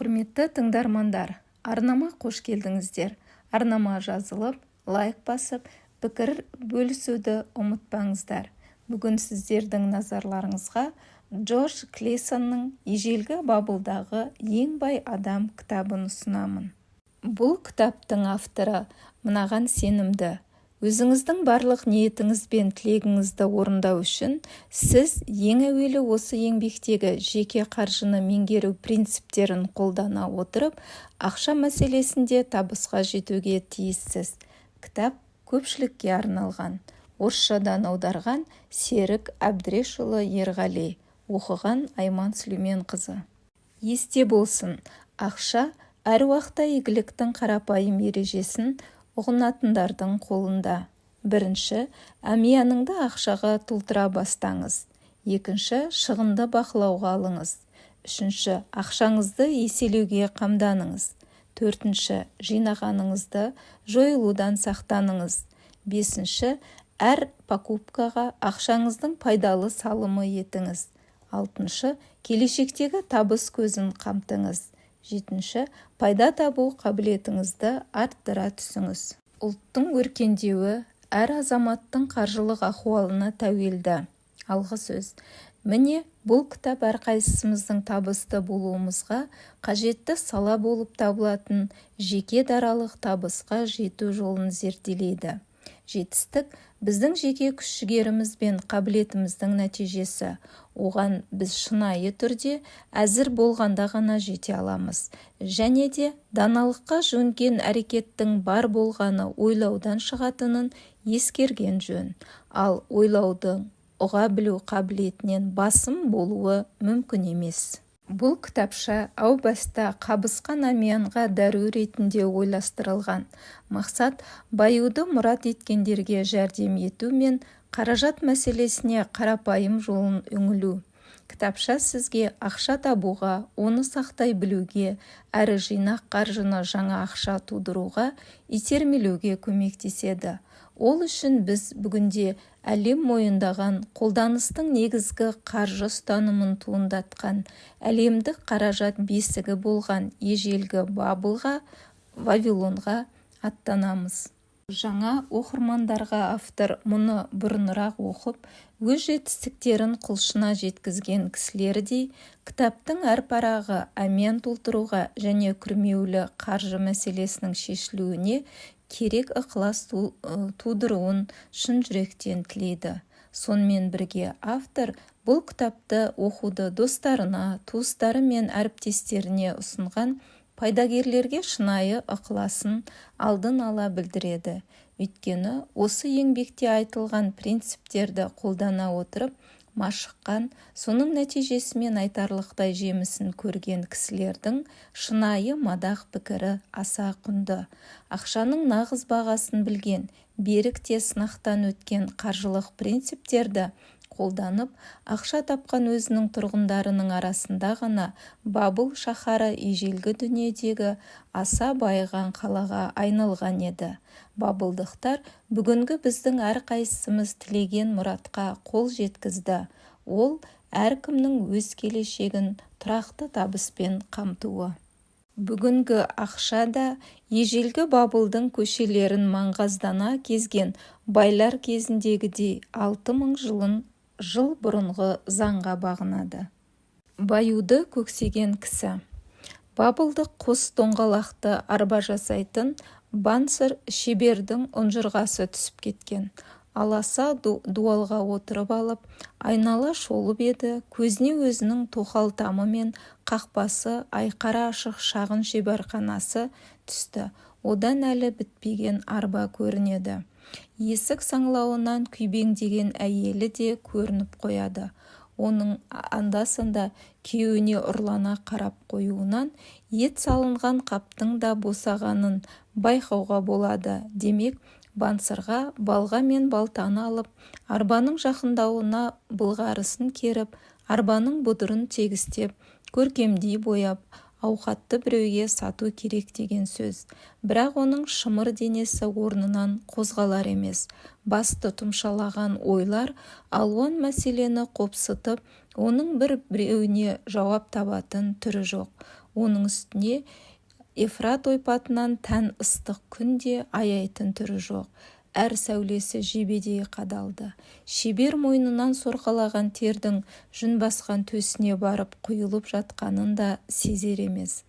Құрметті тыңдармандар, арнама қош келдіңіздер. Арнама жазылып, лайк басып, пікір бөлісуді ұмытпаңыздар. Бүгін сіздердің назарларыңызға Джордж Клейсонның «Ежелгі Бабылдағы ең бай адам» кітабын ұсынамын. Бұл кітаптың авторы мынаған сенімді: өзіңіздің барлық ниетіңіз бен тілегіңізді орындау үшін сіз ең әуелі осы еңбектегі жеке қаржыны меңгеру принциптерін қолдана отырып, ақша мәселесінде табысқа жетуге тиіссіз. Кітап көпшілікке арналған. Орысшадан аударған Серік Әбдірешұлы Ерғали, оқыған Айман Сүлейменқызы. Есте болсын, ақша әр уақытта игіліктің қарапайым ережесін ұғынатындардың қолында. Бірінші, әмияныңды ақшаға толтыра бастаңыз. Екінші, шығынды бақылауға алыңыз. Үшінші, ақшаңызды еселеуге қамданыңыз. Төртінші, жинағаныңызды жойылудан сақтаныңыз. Бесінші, әр покупкаға ақшаңыздың пайдалы салымы етіңіз. Алтыншы, келешектегі табыс көзін қамтыңыз. Жетінші, пайда табу қабілетіңізді арттыра түсіңіз. Ұлттың өркендеуі әр азаматтың қаржылық ахуалына тәуелді. Алғы сөз. Міне, бұл кітап әрқайсымыздың табысты болуымызға қажетті сала болып табылатын жеке даралық табысқа жету жолын зерделейді. Жетістік біздің жеке күш-жігеріміз бен қабілетіміздің нәтижесі. Оған біз шынайы түрде әзір болғанда ғана жете аламыз. Және де даналыққа жүгінген әрекеттің бар болғаны ойлаудан шығатынын ескерген жөн. Ал ойлаудың ұға білу қабілетінен басым болуы мүмкін емес. Бұл кітапша әу баста қабысқан әмиянға дәру ретінде ойластырылған. Мақсат баюды мұрат еткендерге жәрдем ету мен қаражат мәселесіне қарапайым жолын үңілу. Кітапша сізге ақша табуға, оны сақтай білуге, әрі жинақ қаржыны жаңа ақша тудыруға итермелеуге көмектеседі. Ол үшін біз бүгінде әлем мойындаған қолданыстың негізгі қаржы ұстанымын туындатқан, әлемдік қаражат бесігі болған ежелгі Бабылға, Вавилонға аттанамыз. Жаңа оқырмандарға автор мұны бұрынырақ оқып, өз жетістіктерін құлшына жеткізген кісілердей, кітаптың әр парағы әмиян толтыруға және күрмеулі қаржы мәселесінің шешілуіне керек ықылас тудыруын шын жүректен тілейді. Сонымен бірге автор бұл кітапты оқуды достарына, туыстары мен әріптестеріне ұсынған пайдагерлерге шынайы ықыласын алдын ала білдіреді. Өйткені осы еңбекте айтылған принциптерді қолдана отырып, машыққан, соның нәтижесімен айтарлықтай жемісін көрген кісілердің шынайы мадақ пікірі аса құнды. Ақшаның нағыз бағасын білген, берік те сынақтан өткен қаржылық принциптерді қолданып, ақша тапқан өзінің тұрғындарының арасында ғана Бабыл шаһары ежелгі дүниедегі аса байыған қалаға айналған еді. Бабылдықтар бүгінгі біздің әрқайсымыз тілеген мұратқа қол жеткізді. Ол әркімнің өз келешегін тұрақты табыспен қамтуы. Бүгінгі ақша да ежелгі Бабылдың көшелерін маңғаздана кезген байлар кезіндегідей 6000 жыл бұрынғы заңға бағынады. Баюды көксеген кісі. Бабылдық қос доңғалақты арба жасайтын Бансыр шебердің ұнжырғасы түсіп кеткен. Аласа дуалға отырып алып, айнала шолып еді, көзіне өзінің тоқал тамы мен қақпасы айқара ашық шағын шеберханасы түсті. Одан әлі бітпеген арба көрінеді. Есік саңлауынан күйбеңдеген әйелі де көрініп қояды. Оның анда-санда күйеуіне ұрлана қарап қоюынан ет салынған қаптың да босағанын байқауға болады. Демек, Бансырға балға мен балтаны алып, арбаның жақындауына былғарысын керіп, арбаның бұдырын тегістеп, көркемдей бояп, ауқатты біреуге сату керек деген сөз. Бірақ оның шымыр денесі орнынан қозғалар емес. Басты тұмшалаған ойлар алуан мәселені қопсытып, оның бір-біреуіне жауап табатын түрі жоқ. Оның үстіне Ефрат ойпатынан тән ыстық күн де аяйтын түрі жоқ. Әр сәулесі жебедей қадалды. Шебер мойнынан сорғалаған тердің жүн басқан төсіне барып құйылып жатқанын да сезер емес.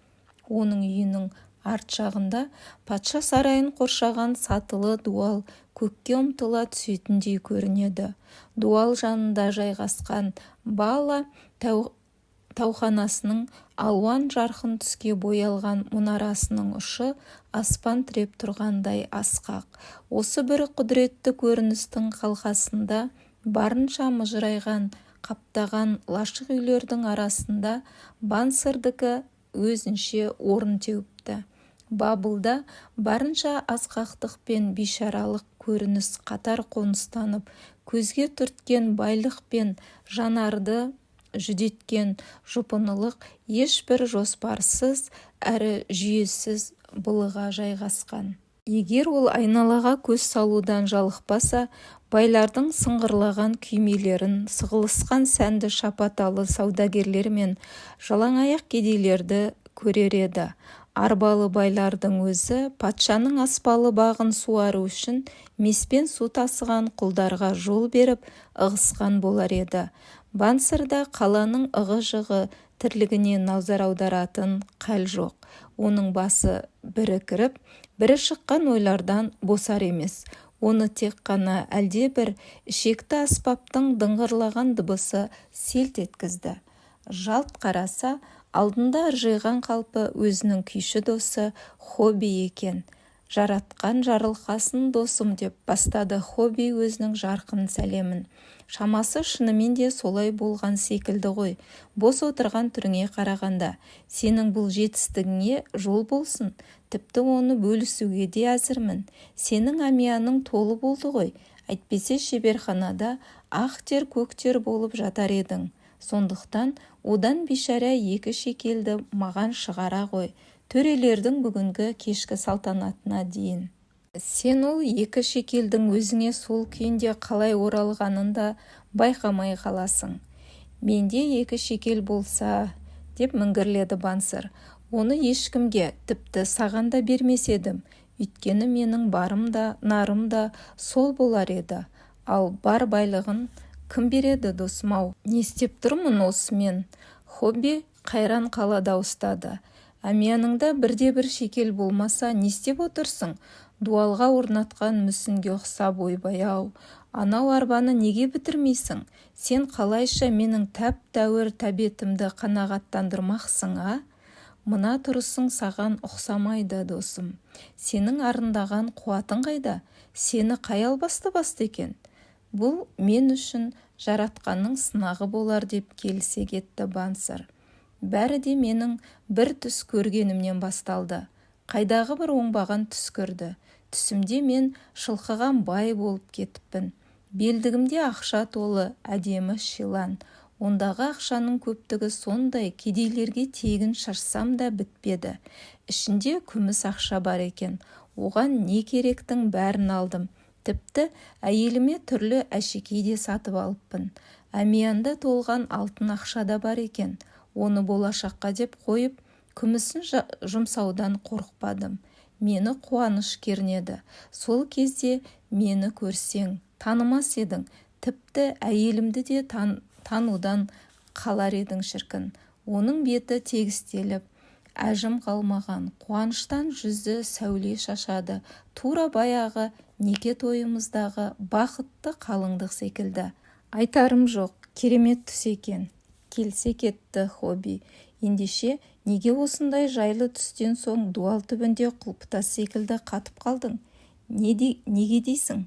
Оның үйінің арт жағында патша сарайын қоршаған сатылы дуал көкке ұмтыла түсетіндей көрінеді. Дуал жанында жайғасқан Бала тауханасының алуан жарқын түске боялған мұнарасының ұшы аспан тіреп тұрғандай асқақ. Осы бір құдіретті көріністің қалқасында барынша мыжырайған қаптаған лашық үйлердің арасында Бансырдікі өзінше орын теуіпті. Бабылда барынша асқақтық пен бейшаралық көрініс қатар қоныстанып, көзге түрткен байлық пен жанарды жүдеткен жұпынылық ешбір жоспарсыз әрі жүйесіз былыға жайғасқан. Егер ол айналаға көз салудан жалықпаса, байлардың сыңғырлаған күймелерін, сығылысқан сәнді шапаталы саудагерлер мен жалаңаяқ кедейлерді көрер еді. Арбалы байлардың өзі патшаның аспалы бағын суару үшін меспен су тасыған құлдарға жол беріп, ығысқан болар еді. Бансырда қаланың ығы-жығы тірлігіне назар аударатын қал жоқ. Оның басы бірі кіріп, бірі шыққан ойлардан босар емес. Оны тек қана әлдебір ішекті аспаптың дыңғырлаған дыбысы селт еткізді. Жалт қараса, алдында ыржиған қалпы өзінің күйші досы Хобби екен. Жаратқан жарылқасын, досым, деп бастады Хобби өзінің жарқын сәлемін. Шамасы шынымен де солай болған секілді ғой. Бос отырған түріңе қарағанда, сенің бұл жетістігіңе жол болсын. Тіпті оны бөлісуге де әзірмін. Сенің әмияның толы болды ғой. Әйтпесе шеберханада ақ тер көк тер болып жатар едің. Сондықтан одан бейшара 2 шекелді маған шығара ғой. Төрелердің бүгінгі кешкі салтанатына дейін. Сен ол 2 шекелдің өзіңе сол күйінде қалай оралғанын да байқамай қаласың. Менде 2 шекел болса, деп міңгірледі Бансыр. Оны ешкімге, тіпті саған да бермес едім. Өйткені менің барым да, нарым да сол болар еді. Ал бар байлығын кім береді, досым-ау? Не істеп тұрмын осымен? Хобби қайран қала дауыстады. Әмияныңда бірде-бір шекел болмаса, не істеп отырсың? Дуалға орнатқан мүсінге ұқсап, ойбай-ау, анау арбаны неге бітірмейсің? Сен қалайша менің тәп-тәуір тәбетімді қанағаттандырмақсың, а? Мына тұрысың саған ұқсамайды, досым. Сенің арындаған қуатың қайда? Сені қай албасты басты екен? Бұл мен үшін жаратқанның сынағы болар, деп келісе кетті Бансыр. Бәрі де менің бір түс көргенімнен басталды. Қайдағы бір оңбаған түс көрді. Түсімде мен шылқыған бай болып кетіппін. Белдігімде ақша толы әдемі шилан. Ондағы ақшаның көптігі сондай, кедейлерге тегін шашсам да бітпеді. Ішінде күміс ақша бар екен. Оған не керектің бәрін алдым. Тіпті әйеліме түрлі әшекей де сатып алыппын. Әмиянда толған алтын ақша да бар екен. Оны болашаққа деп қойып, күмісін жұмсаудан қорықпадым. Мені қуаныш кернеді. Сол кезде мені көрсең, танымас едің. Тіпті әйелімді де танудан қалар едің шіркін. Оның беті тегістеліп, әжім қалмаған, қуаныштан жүзі сәуле шашады. Тура баяғы неке тойымыздағы бақытты қалыңдық секілді. Айтарым жоқ, керемет түс екен. Келсе кетті Хобби. Ендеше, неге осындай жайлы түстен соң дуал түбінде құлпытас секілді қатып қалдың? Неге дейсің?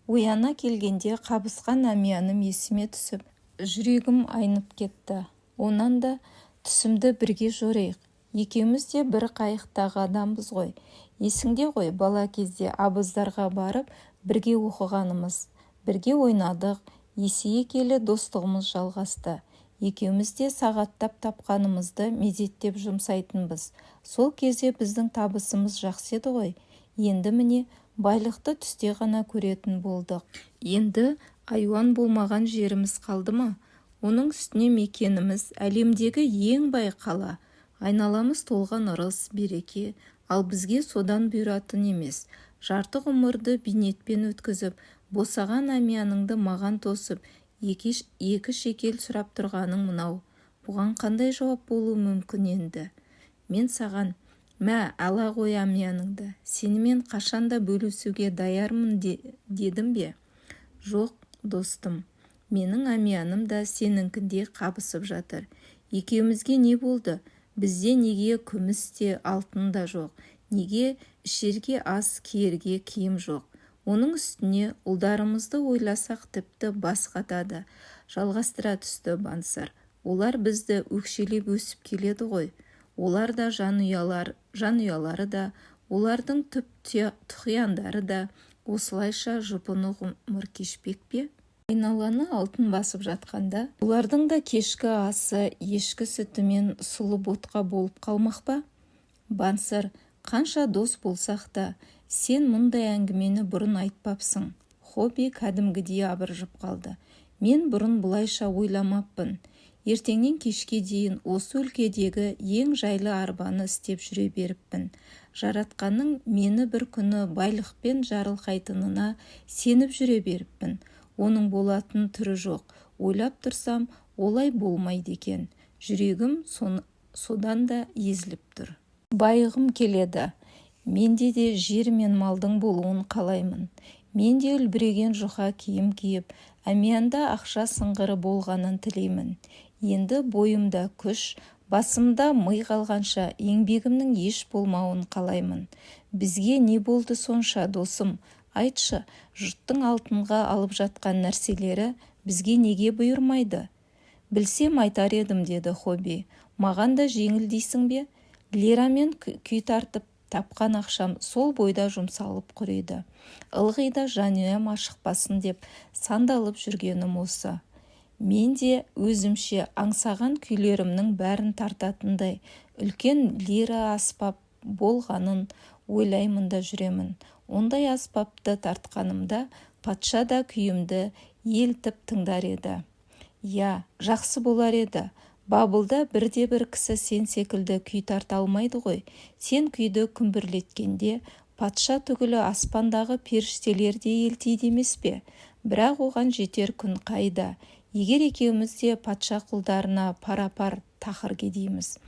Ояна келгенде қабысқан әмияным есіме түсіп, жүрегім айнып кетті. Онан да түсімді бірге жорайық. Екеуміз де бір қайықтағы адамбыз ғой. Есіңде ғой, бала кезде абыздарға барып, бірге оқығанымыз, бірге ойнадық, есейе келе достығымыз жалғасты. Екеуміз де сағаттап тапқанымызды мезеттеп жұмсайтынбыз. Сол кезде біздің табысымыз жақсы еді ғой. Енді міне байлықты түсте ғана көретін болдық. Енді айуан болмаған жеріміз қалды ма? Оның үстіне мекеніміз әлемдегі ең бай қала. Айналамыз толған ырыс, береке, ал бізге содан бұйыратын емес. Жарты ғұмырды бейнетпен өткізіп, босаған әмияныңды маған тосып, екі шекел сұрап тұрғаның мынау. Бұған қандай жауап болуы мүмкін енді? Мен саған: «Мә, ала ғой әмияныңды, сенімен қашанда бөлісуге даярмын», дедім бе? Жоқ, достым, менің әмияным да сенікіндей қабысып жатыр. Екеумізге не болды? Бізде неге күміс те, алтын да жоқ? Неге ішерге ас, киерге киім жоқ? Оның үстіне ұлдарымызды ойласақ, тіпті бас қатады, жалғастыра түсті Бансар. Олар бізді өкшелеп өсіп келеді ғой. Олар да, жанұялары да, олардың түп-тұқияндары да осылайша жұпыны ғұмыр кешпек пе? Айналаны алтын басып жатқанда, олардың да кешкі асы ешкі сүті мен сұлы ботқа болып қалмақ па? Бансар, қанша дос болсақ та, сен мұндай әңгімені бұрын айтпапсың. Хобби кәдімгідей абыржып қалды. Мен бұрын бұлайша ойламаппын. Ертеңнен кешке дейін осы өлкедегі ең жайлы арбаны істеп жүре беріппін. Жаратқанның мені бір күні байлықпен жарылқайтынына сеніп жүре беріппін. Оның болатын түрі жоқ. Ойлап тұрсам, олай болмайды екен. Жүрегім содан да езіліп тұр. Байығым келеді. Менде де жер мен малдың болуын қалаймын. Мен де үлбіреген жұқа киім киіп, әмиянда ақша сыңғыры болғанын тілеймін. Енді бойымда күш, басымда ми қалғанша еңбегімнің еш болмауын қалаймын. Бізге не болды сонша, досым? Айтшы, жұрттың алтынға алып жатқан нәрселері бізге неге бұйырмайды? Білсем, айтар едім, деді Хобби. Маған да жеңіл дейсің бе? Лирамен күй тартып тапқан ақшам сол бойда жұмсалып құриды. Ылғи да жанұям ашықпасын деп сандалып жүргенім осы. Мен де өзімше аңсаған күйлерімнің бәрін тартатындай үлкен лира аспап болғанын ойлаймын да жүремін. Ондай аспапты тартқанымда патша да күйімді елтіп тыңдар еді. Иә, жақсы болар еді. Бабылда бірде-бір кісі сен секілді күй тарта алмайды ғой. Сен күйді күмбірлеткенде патша түгілі аспандағы періштелер де елтиді емес пе? Бірақ оған жетер күн қайда? Егер екеуміз де патша құлдарына пара-пар тақыр кедейміз.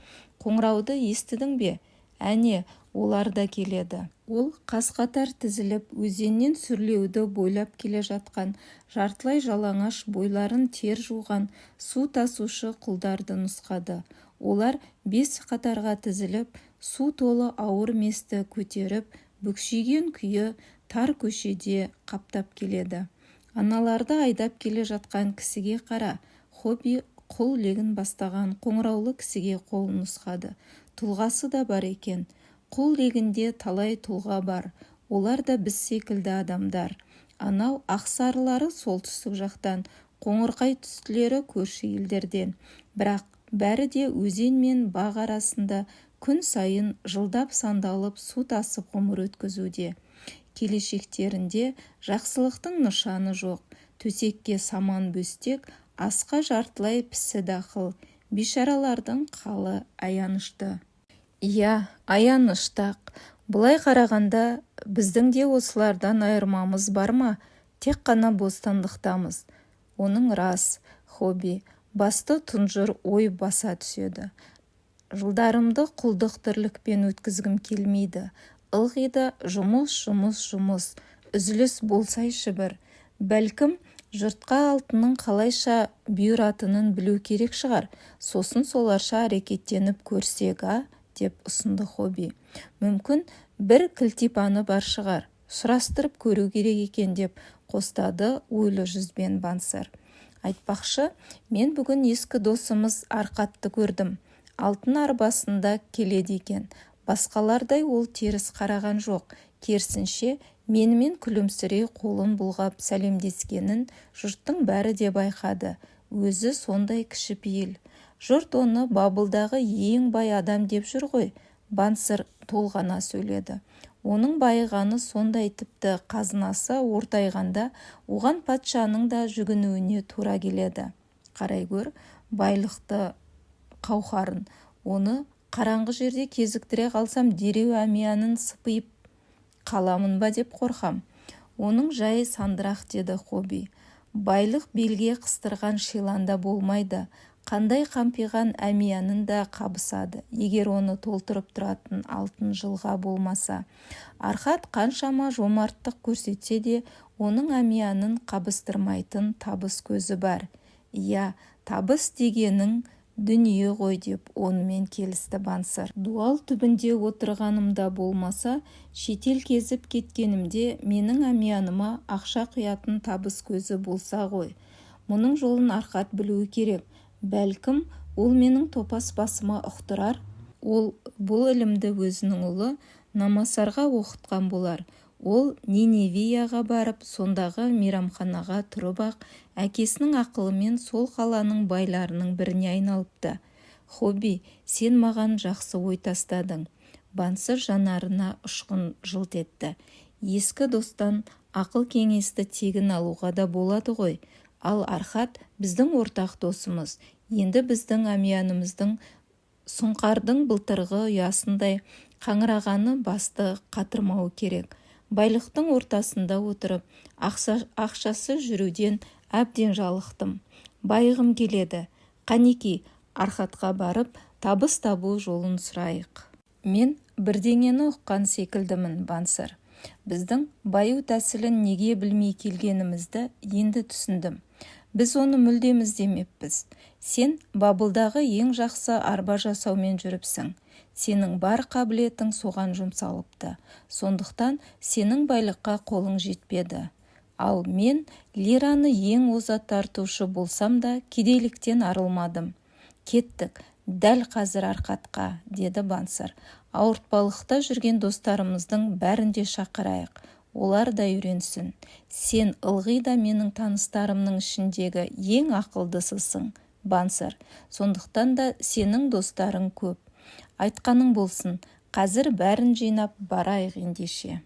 Қоңырауды естідің бе? Әне, олар да келеді. Ол қаз-қатар тізіліп, өзеннен сүрлеуді бойлап келе жатқан, жартылай жалаңаш, бойларын тер жуған су тасушы құлдарды нұсқады. Олар бес қатарға тізіліп, су толы ауыр месті көтеріп, бүкшиген күйі тар көшеде қаптап келеді. Аналарды айдап келе жатқан кісіге қара. Хобби құл легін бастаған қоңыраулы кісіге қолын нұсқады. Тұлғасы да бар екен. Құл легінде талай тұлға бар. Олар да біз секілді адамдар. Анау ақсарылары солтүстік жақтан, қоңырқай түстілері көрші елдерден. Бірақ бәрі де өзен мен бақ арасында күн сайын жылдап сандалып су тасып ғұмыр өткізуде. Келешектерінде жақсылықтың нышаны жоқ. Төсекке саман бөстек, асқа жартылай пісі дақыл. Бейшаралардың қалы аянышты. Иә, аянышты-ақ. Былай қарағанда, біздің де осылардан айырмамыз бар ма? Тек қана бостандықтамыз. Оның рас, Хобби. Басты тұнжыр ой баса түседі. Жылдарымды құлдық тірлікпен өткізгім келмейді. Ылғи да жұмыс, жұмыс, жұмыс. Үзіліс болсайшы бір. Бәлкім, жұртқа алтынның қалайша бұйыратынын білу керек шығар. Сосын соларша әрекеттеніп көрсек, а? Деп ұсынды Хобби. Мүмкін, бір кілтипаны бар шығар. Сұрастырып көру керек екен, деп қостады ойлы жүзбен Бансар. Айтпақшы, мен бүгін ескі досымыз Арқатты көрдім. Алтын арбасында келеді екен. Басқалардай ол теріс қараған жоқ. Керісінше, менімен күлімсірей қолын бұлғап сәлемдескенін жұрттың бәрі де байқады. Өзі сондай кішіпейіл. Жұрт оны Бабылдағы ең бай адам деп жүр ғой. Бансыр толғана сөйледі. Оның байығаны сондай, тіпті қазынасы ортайғанда оған патшаның да жүгінуіне тура келеді. Қарай гөр, байлықты қауһарын, оны Қараңғы жерде кезіктіре қалсам, дереу әмиянын сыпиып қаламын ба деп қорқам. Оның жайы сандырақ, деді Хобби. Байлық белге қыстырған шиланда болмайды. Қандай қампиған әмияның да қабысады, егер оны толтырып тұратын алтын жылға болмаса. Арқат қаншама жомарттық көрсетсе де, оның әмиянын қабыстырмайтын табыс көзі бар. Иә, табыс дегенің дүние ғой, деп онымен келісті Бансыр. Дуал түбінде отырғанымда болмаса, шетел кезіп кеткенімде менің әмияныма ақша құятын табыс көзі болса ғой. Мұның жолын Арқат білуі керек. Бәлкім, ол менің топас басыма ұқтырар. Ол бұл ілімді өзінің ұлы Намасарға оқытқан болар. Ол Ниневияға барып, сондағы мейрамханаға тұрып-ақ, әкесінің ақылымен сол қаланың байларының біріне айналыпты. Хобби, сен маған жақсы ой тастадың. Бансыр жанарына ұшқын жылт етті. Ескі достан ақыл-кеңесті тегін алуға да болады ғой. Ал Арқат біздің ортақ досымыз. Енді біздің әмиянымыздың сұңқардың былтырғы ұясындай қаңырағаны басты қатырмауы керек. Байлықтың ортасында отырып, ақшасыз жүруден әбден жалықтым. Байығым келеді. Қанеки, Арқатқа барып, табыс табу жолын сұрайық. Мен бірдеңені ұққан секілдімін, Бансыр. Біздің баю тәсілін неге білмей келгенімізді енді түсіндім. Біз оны мүлдем іздемеппіз. Сен Бабылдағы ең жақсы арба жасаумен жүріпсің. Сенің бар қабілетің соған жұмсалыпты. Сондықтан сенің байлыққа қолың жетпеді. Ал мен лираны ең озат тартушы болсам да, кедейліктен арылмадым. Кеттік, дәл қазір Арқатқа, деді Бансыр. Ауыртпалықта жүрген достарымыздың бәрін де шақырайық. Олар да үйренсін. Сен ылғи да менің таныстарымның ішіндегі ең ақылдысысың, Бансыр. Сондықтан да сенің достарың көп. Айтқаның болсын, қазір бәрін жинап барайық ендеше.